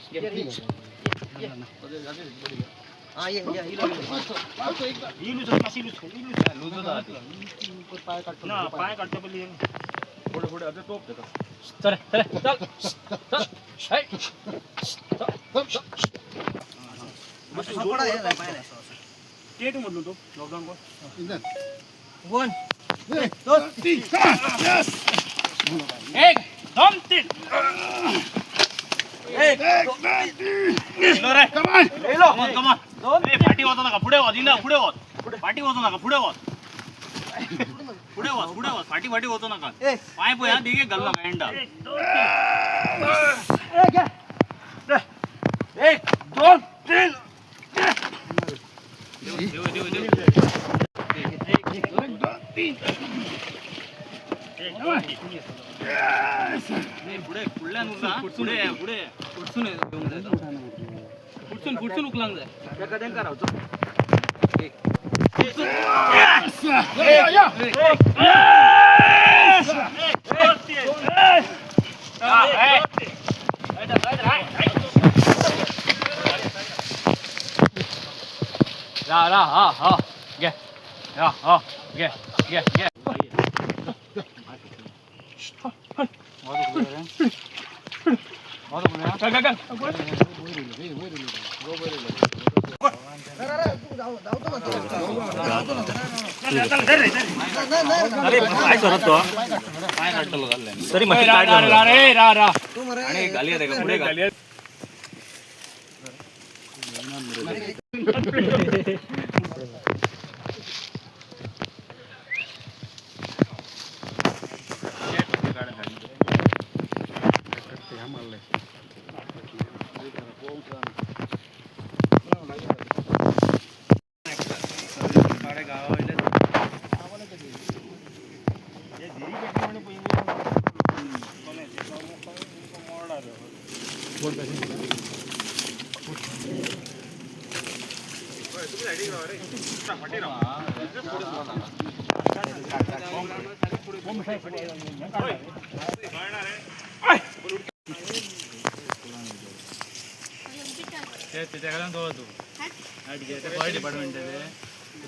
पाय काडटा पयलीं. फुडें फुडें आतां टोप तेका. चल चल चल चल. टेट म्हटलो तो लॉकडाऊन कोण. 1 2 3 1 2 3 1 लो रे. कमान कमान. ए फाटी वचो नका, फुडें वच. इंदा फुडें वच. फाटी वचो नका, फुडें वच. फुडें वच, फुडें वच. फाटी फाटी वचो नका. पांय पळय हा, देगेक घालू नका एंडा. 1 2 3. देव देव देव. 1 2 3. पुढे फुडल्यान उरला. फुडें फुडें फुडसून फुडसून फुडसून उखलांक जाय. तेका तेंका रावचो. रा रा हा हा घे हा हा घे घे घे. पाय सरत तो पाय काडटलो जाल्ले तरी मातशें काड रा रे रा रा. आणि घालया तेका फुडें घाल.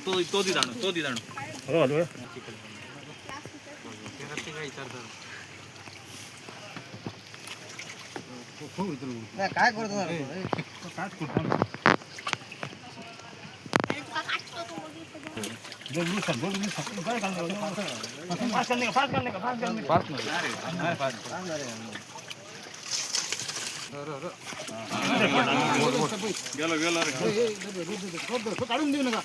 तो तो दी दाणू, तो दी दाणू. काय करतो? गेलो गेलो रे. काढून देऊ नका.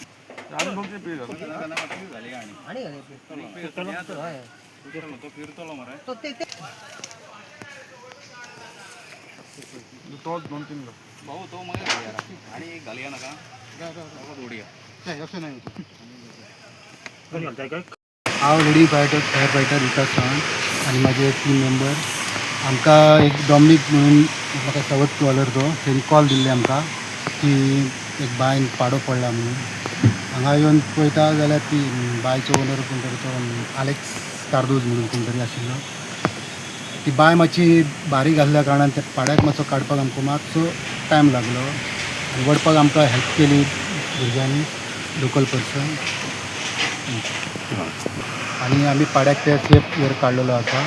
तो फिरतलो मरे. तोच दोन तीन. भाऊ तो मागीर घालया. आणि एक घालया नाका उडया. हांव lady fire fighter Vikas Chavan आनी म्हाजे टीम मेंबर. आमकां एक डॉमनीक म्हणून म्हाका सवत कॉलर तो तेणी कॉल दिल्ले आमकां की एक बांयन पाडो पडला म्हणून. हांगा येवन पळयता जाल्यार ती बांयचो ओनर कोण तरी तो आलेक्स कार्दोज म्हणून कोण तरी आशिल्लो. ती बांय मातशी बारीक आसल्या कारणान त्या पाड्याक मातसो काडपाक आमकां मातसो टायम लागलो आनी वडपाक आमकां हेल्प केली भुरग्यांनी, लोकल पर्सन. आनी आमी पाड्याक ते सेफ वयर काडलेलो आसा.